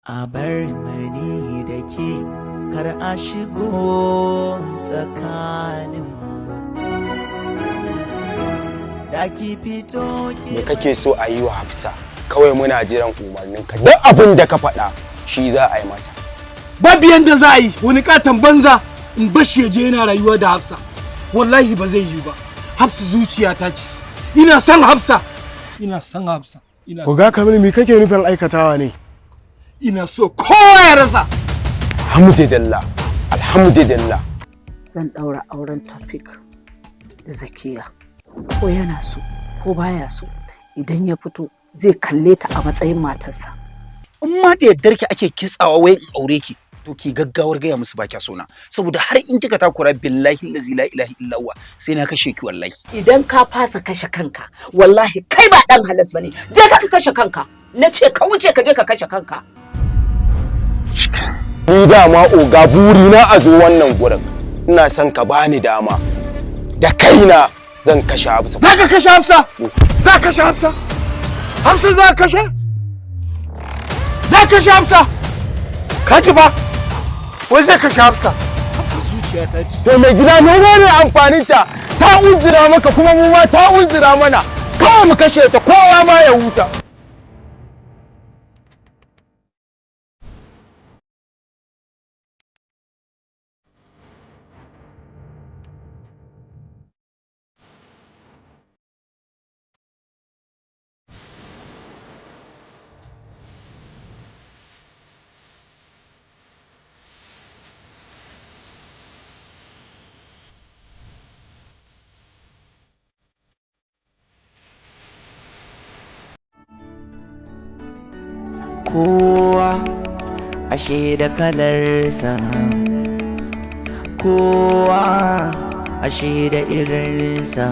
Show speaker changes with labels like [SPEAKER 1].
[SPEAKER 1] A bar mani da ke, kar a shigo tsakaninmu, da ki fito ki.
[SPEAKER 2] Me kake so a yi wa Hafsa? Kawai muna jiran umarninka, duk abin da ka faɗa shi za a yi mata.
[SPEAKER 3] Babu yanda za a yi wani katon banza in bashi ya je yana rayuwa da Hafsa. Wallahi ba zai yi ba. Hafsa zuciya ta ce. Ina son Hafsa, ina son Hafsa, ina
[SPEAKER 4] Oga Kabir, me kake nufin aikatawa ne?
[SPEAKER 3] Ina so kowa ya rasa.
[SPEAKER 2] Alhamdulillah, alhamdulillah.
[SPEAKER 5] Zan ɗaura auren Taufik da Zakiya, ko yana so ko baya so, idan ya fito zai kalle ta a matsayin matarsa.
[SPEAKER 6] In ma da yaddar ki ake kitsawa wai in aure ki, to ki gaggawar gaya musu ba kya sona, saboda har in kika takura, billahi allazi la ilaha illa huwa, sai na kashe ki wallahi.
[SPEAKER 5] Idan ka fasa kashe kanka, wallahi kai ba dan halas bane. Je ka kashe kanka. Na ce ka wuce ka je ka kashe kanka.
[SPEAKER 2] Ni dama oga buri na a zo wannan gurin, ina son ka bani dama da kaina zan kashe Hafsa.
[SPEAKER 3] Za ka kashe Hafsa? Za ka kashe Hafsa? Hafsa za ka kashe? Za ka kashe Hafsa? Ka ci fa, wai zai kashe Hafsa. Hafsa zuciya ta ce.
[SPEAKER 2] To mai gida, menene amfanin ta? Ta uzura maka, kuma mu ma ta uzura mana. Kawai mu kashe ta, kowa ma ya huta.
[SPEAKER 1] Kowa ashe da kalarsa, kowa ashe da irinsa.